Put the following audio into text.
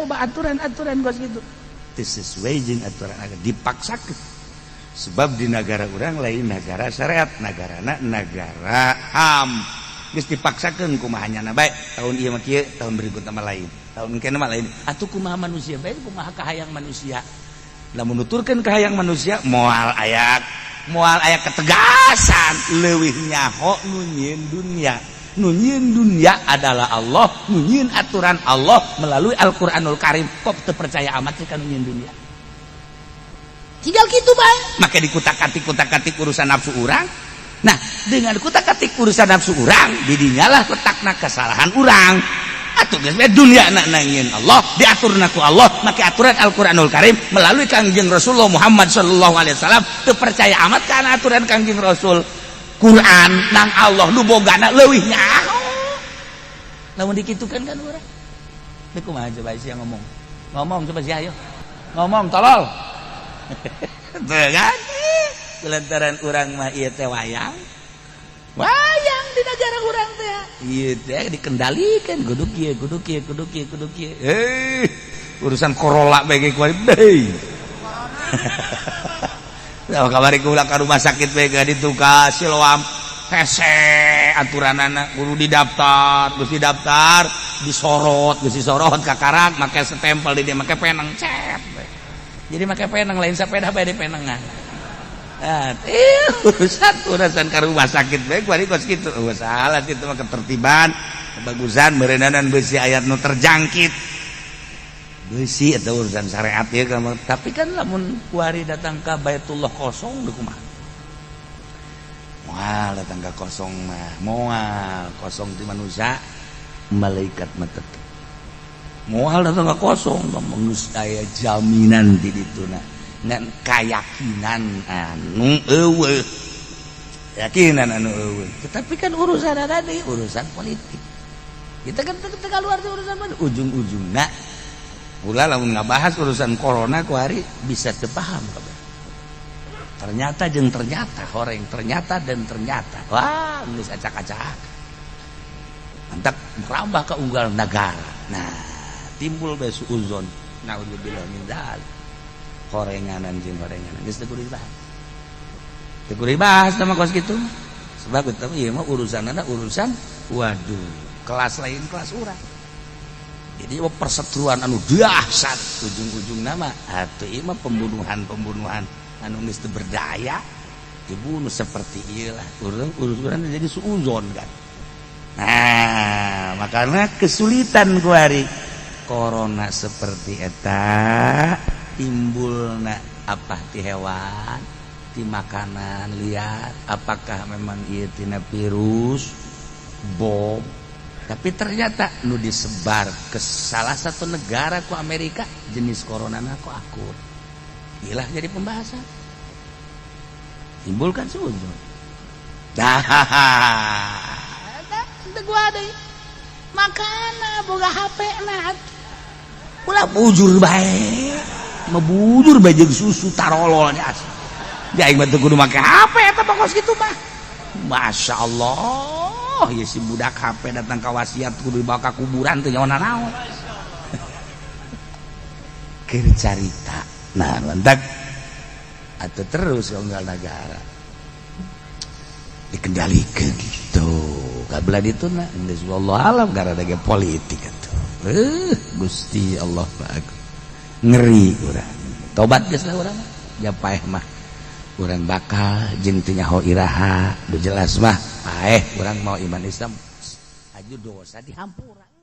Loba aturan-aturan kos gitu teu sesuai jeung aturan agama, dipaksakeun. Sebab di negara urang lain negara syariat, negarana negara HAM. Geus dipaksakeun, kumaha nyana bae, tahun ieu mah kieu, tahun berikutna mah lain, tahun engke mah lain. Atuh kumaha manusia bae, kumaha kahayang manusia? Lamun nuturkeun kahayang manusia, moal aya, moal aya ketegasan. Leuwih nyaho nu nyieun dunia. Nu nyieun dunia adalah Allah, nu nyieun aturan Allah melalui Al-Qur'anul Karim. Kok teu percaya amat sih ka nu nyieun dunia? Tinggal gitu bae, make dikutak-katik, kutak-katik urusan nafsu urang. Nah, dengan kutak-katik urusan nafsu urang, didinyalah letakna kesalahan urang. Atuh geus bae, dunia na nyieun Allah, diaturna ku Allah make aturan Al-Qur'anul Karim melalui Kangjeng Rasulullah Muhammad sallallahu alaihi wasallam. Teu percaya amat kana aturan Kangjeng Rasul, Quran nang Allah nu bogana, leuwih nyaho lamun dikitukan kan urang. Ini kumaha coba sih yang ngomong? Ngomong coba sih, ayo. Ngomong, tolol. Tuh kan? Lantaran urang mah ieu teh wayang. Wayang di negara urang teh. Ieu teh dikendalikan kudu kieu, kudu kieu, kudu kieu, kudu kieu. Eh, urusan corona bae ge kuari deui. Nah, kamari kula ka rumah sakit bae ka ditu ka Siloam. Hese aturanana, kudu didaftar, geus didaftar, disorot, geus disorot kakarak make stempel di dia, make penang cet. Jadi make penang, lain sepeda bae di penengan. Nah, urusan urusan ke rumah sakit bae kuari kos kitu. Oh, salah itu mah ketertiban, kebagusan meureunanan besi ayat nu terjangkit. Besi atau urusan syariat ya kamu. Tapi kan lamun kuari datang ke Baitullah kosong deui kumaha? Moal datang ke kosong mah, moal kosong di manusia, malaikat mah tetep. Moal datang ke kosong, geus aya jaminan di dituna. Ngan kayakinan anu eueuh. Keyakinan anu eueuh. Tetapi kan urusan tadi urusan politik. Kita kan keluar di urusan politik ujung-ujungna. Ulah lamun ngabahas urusan corona kuari bisa teu paham kabeh. Ternyata jeung ternyata, horeng ternyata dan ternyata. Wah, geus acak-acak. Mantap merambah ke unggal negara. Nah, timbul bae suuzon. Naudzubillah min dzalik. Horenganan jeung horenganan geus teu kudu dibahas. Teu kudu dibahas sama kos kitu. Sebab itu ieu mah urusanna urusan, waduh, kelas lain, kelas urang. Jadi oh, perseteruan anu dahsyat, ujung-ujung nama atuh ieu mah pembunuhan-pembunuhan anu geus teu berdaya, dibunuh seperti ieu lah. Urang urusan jadi suuzon kan. Nah, makanya kesulitan kuari corona seperti eta timbulna apa ti hewan, ti makanan liar, apakah memang ieu tina virus bom? Tapi ternyata nu disebar ke salah satu negara ku Amerika jenis corona ku akur. Ilah jadi pembahasan, timbulkan suuzon. Dah gua deui makana boga HP na ulah bujur bae, mah bujur bae jeung susu tarolol nya asli. Ya aing mah teu kudu make HP eta mah kos kitu mah. Masya Allah ya, si budak HP datang ka wasiat kudu dibawa ka kuburan, teu nyawa naon keur carita. Nah, lantak atau terus unggal negara dikendalikan gitu kabelah itu. Nah, Allah alam karena ada politik itu. Gusti Allah, bagus, ngeri urang. Tobat geus lah urang ya, paeh mah urang bakal jeung teu nyaho iraha. Nu jelas mah paeh urang mau iman Islam aju dosa dihampura.